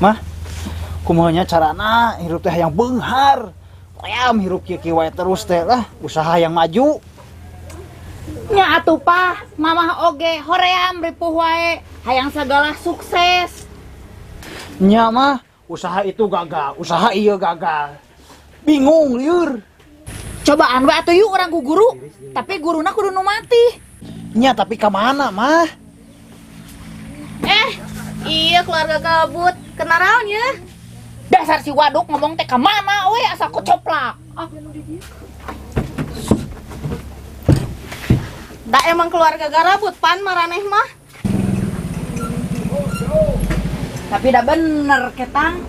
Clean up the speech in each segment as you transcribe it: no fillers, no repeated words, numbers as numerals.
Mah, kumaha carana hirup teh hayang beunghar. Hoyam hirup kieu-kieu wae terus teh lah, usaha yang maju. Nya atuh Pah, mamah oge hoream ripuh wae, hayang sagala sukses. Nya mah, usaha itu gagal, usaha ieu gagal. Bingung lieur. Cobaan we atuh yuk urang ku guru, tapi guruna kudu nu mati. Nya tapi ka mana mah? Iya keluarga gabut, kena naon ya? Dasar si waduk ngomong teh ka mana we asa kocoplak. Ah. Da emang keluarga garabut pan maraneh mah. Tapi dah bener ketang.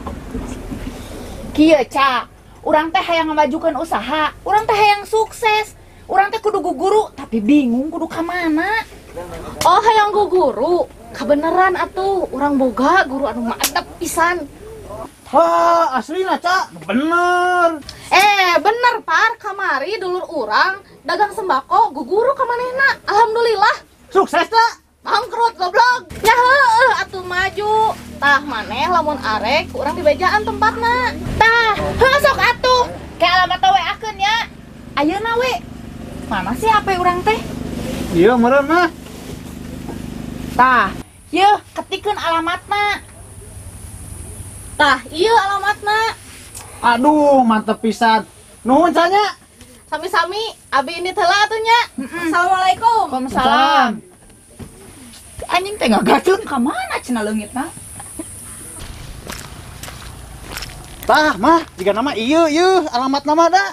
Kieu Ca, urang teh hayang ngamajukeun usaha, urang teh hayang sukses. Urang teh kudu guru, tapi bingung kudu ka mana. Oh hayang guru, kabeneran atuh urang boga guru anu mantep pisan. Wah, aslina Ca, bener. Bener Par, kamari dulur urang dagang sembako guguru ka manehna. Alhamdulillah. Sukses Ca. Bangkrut goblok. Ya heueuh atuh maju. Tah maneh lamun arek urang dibejaan tempatna. Tah, heuh sok atuh. Ke alamat WA-keun nya. Ayeuna we. Mana sih HP urang teh? Iya meureun mah. Tah, yeuh ketikeun alamatna. Tah, ieu alamatna. Aduh, mantep pisan. Nuhun nya. Sami-sami, abi ini heula atuh nya. Assalamualaikum. Waalaikumsalam. Anjing teh ngagaceun ka mana cenah leungitna? Tah, mah, jiga nama ieu ieu alamat nama da.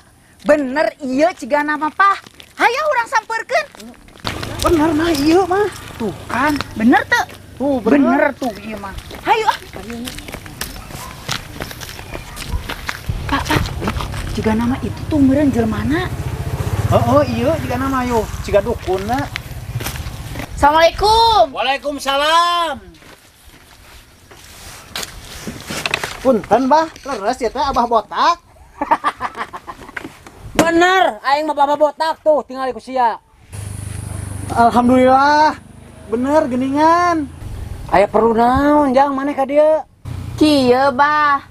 Bener ieu jiga nama Pah. Hayo urang sampeurkeun. Bener mah ieu mah. Tuh kan, bener teu? Tuh, bener tuh ieu mah. Hayo ah. Pak, Pak, jiga nama itu tuh meureun jelmana. Heeh, ieu jiga nama yo, jiga dukunna. Assalamualaikum. Waalaikumsalam. Punten bah, leres ya teh abah botak. Bener, aing mah bapak botak tuh tinggal ku sia. Alhamdulillah, bener geningan. Aya perlu naon jang maneh ka dieu? Kieu bah.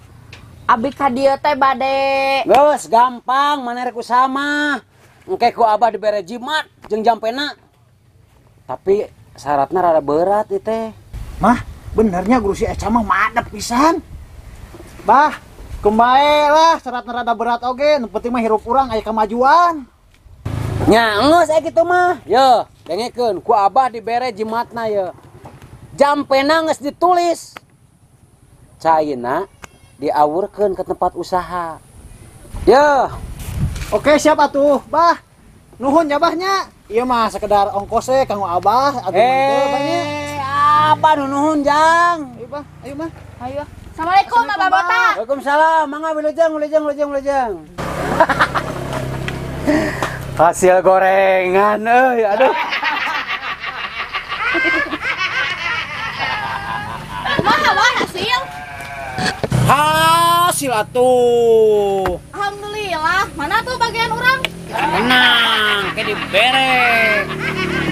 Abi ka dieu teh bade. Geus gampang maneh rek usaha mah. Engke ku abah dibere jimat jeung jampena. Tapi syaratna rada berat ieu teh. Mah, benernya guru si Eca mah madep pisan. Bah, kembae lah syaratna rada berat oge, nu penting mah hirup urang aya kemajuan. Nya geus aya kitu mah. Ye, dengekeun ku abah dibere jimatna ye. Jampena geus ditulis. Caina diawurkeun ke tempat usaha. Ye. Oke, siap atuh, Bah. Nuhun ya Bahnya. Ieu mah sekedar ongkos kanggo Abah atuh mantep banyak. Abah nu nuhun jang. Ayo Bah, ayo mah. Ayo. Assalamualaikum Abah Botak. Waalaikumsalam. Mangga wilujeng wilujeng wilujeng wilujeng. Hasil gorengan euy, aduh. Kumaha Bah hasil? Hasil atuh. Alhamdulillah. Mana tuh bagian urang? Menang, ke dibere.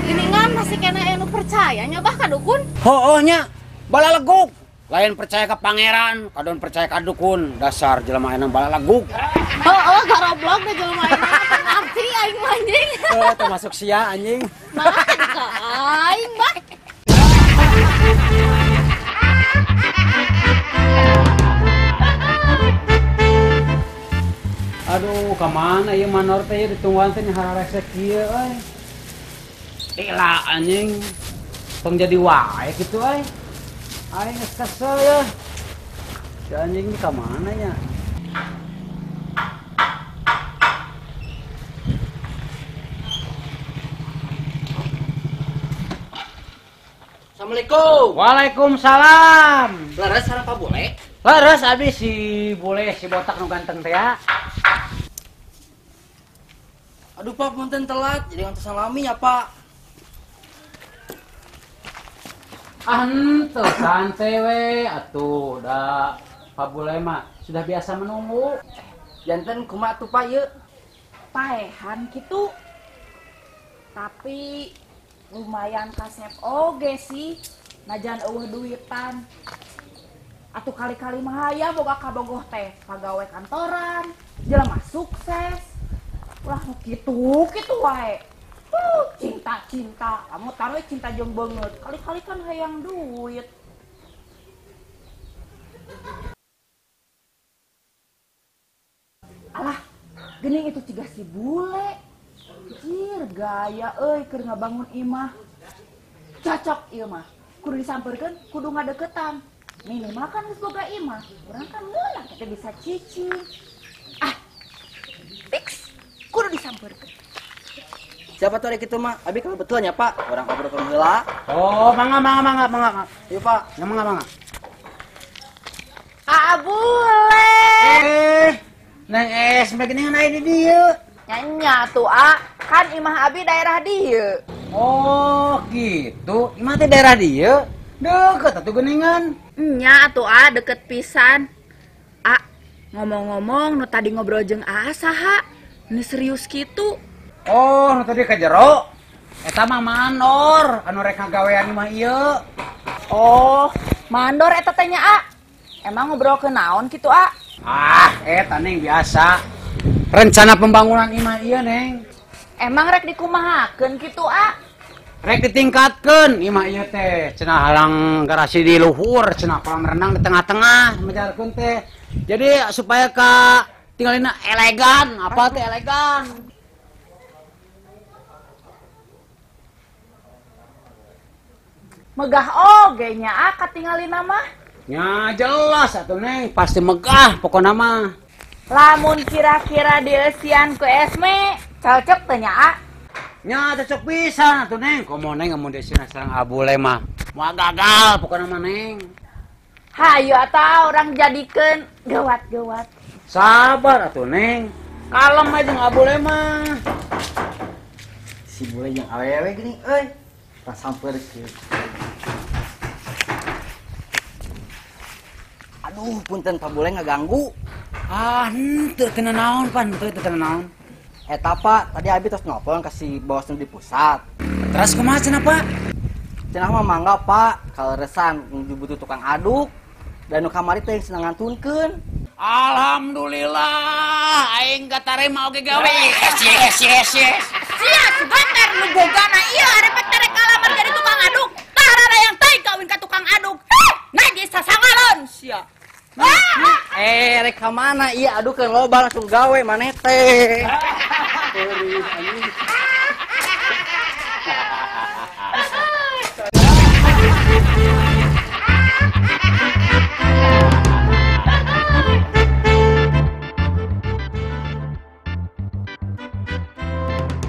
Geningan masih kena anu percaya nya bah ka dukun? Heueuh nya, balaleguk. Lain percaya ke pangeran, kadon percaya ka dukun. Dasar jelema ayeuna balaleguk. Heueuh garoblok da jelema ayeuna teu ngarti aing mah anjing. Heueuh termasuk sia anjing. Nah, ka aing bah. Aduh, kemana ieu manor teh ditungguan teh hararesek kieu euy. Tila anjing. Tong jadi wae kitu euy. Aing geus kesel ya. Si anjing di kamana nya? Assalamualaikum. Waalaikumsalam. Leres sareng Pak Bule? Leres abi si Bule si botak nu ganteng teh ya. Aduh Pak, punten telat, jadi ngantos salami ya Pak. Ah henteu santai we atuh da Pak Bule mah sudah biasa menunggu. Janten kumaha tuh Pak ieu? Paehan kitu. Tapi lumayan kasep oge sih, najan eueuh duitan. Atuh kali-kali mah aya boga kabogoh teh pagawe kantoran, jelema sukses. Ulah nu kitu, kitu wae. Cinta-cinta, kamu taruh cinta jeung beungeut. Kali-kali kan hayang duit. Alah, geuning itu ciga si bule. Jir gaya euy keur ngabangun imah. Cocok ieu mah. Kudu disampeurkeun, kudu ngadeukeutan. Minimal kan geus boga imah. Urang kan meunang kita bisa cicing. Ah. Fix, kudu disampeurkeun. Siapa tuh rek itu mah? Abi kalau betulnya Pak, orang ngobrol heula. Oh, mangga mangga mangga mangga. Yuk Pak, ya, mangga mangga. Ah, bule. Neng es begini aya di dieu. Nya tuh ah, kan imah abi daerah dieu. Oh, gitu. Imah teh daerah dieu. Deket atuh geuningan. Nya atuh ah, deket pisan. Ah, ngomong-ngomong nu tadi ngobrol jeung aa saha? Nu serius kitu. Oh, nu tadi ka jero. Eta mah mandor anu rek ngagawean imah ieu. Oh, mandor eta teh nya a. Emang ngobrol ke naon kitu a? Ah, eta neng biasa. Rencana pembangunan imah ieu neng. Emang rek dikumahakeun kitu a? Rek ditingkatkeun imah ieu teh. Cenah halang garasi di luhur, cenah kolam renang di tengah-tengah majalkeun teh. Jadi supaya ka tinggalina elegan, apa teh elegan. Megah oge nya a katingalina mah. Nya jelas atuh neng, pasti megah pokona mah. Lamun kira-kira dieusian ku Esme, cocok teh nya a? Nya cocok pisan atuh neng, komo neng mun dieusian sareng abule mah. Moal gagal pokona mah neng. Hayu atuh urang jadikeun gawat-gawat. Sabar atuh neng. Kalem aja jeung abule mah. Si bule jeung awewe geuning euy. Tas sampeurkeun. Aduh, punten Pak Bule ngaganggu. Ah, henteu teu naon pan, henteu teu naon. Eta Pak, tadi abi tos nelpon ka si bos nu di pusat. Terus kumaha cenah Pak? Cenah mah mangga Pak, kaleresan nu butuh tukang aduk dan nu kamari teh senang ngantunkeun. Alhamdulillah, aing katarima oge gawe. Yes, yes, yes, yes. Sia suganter nu bogana ieu arepek terek kalamar jadi tukang aduk. Tah rara yang teuing kawin ka tukang aduk. Heh, najis sasangalon sia. Rek ka mana ieu adukeun loba langsung gawe maneh teh.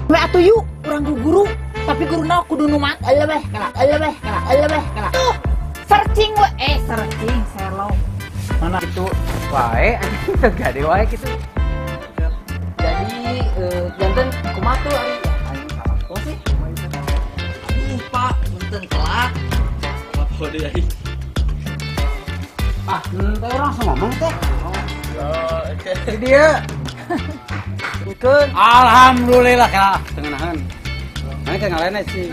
We atuh yuk urang ku guru, tapi guruna kudu nu mat elebeh kala elebeh kala elebeh kala. Tuh, searching we searching selo. Mana itu wae anjing teu gade wae kitu. Jadi janten kumaha tuh ari anjing salah kok sih. Aduh Pak, punten telat. Apa deui aing? Ah, henteu urang langsung ngomong teh. Oh, oke. Di dieu. Punten. Alhamdulillah kela teu ngeunaheun. Mana teh ngalene sih.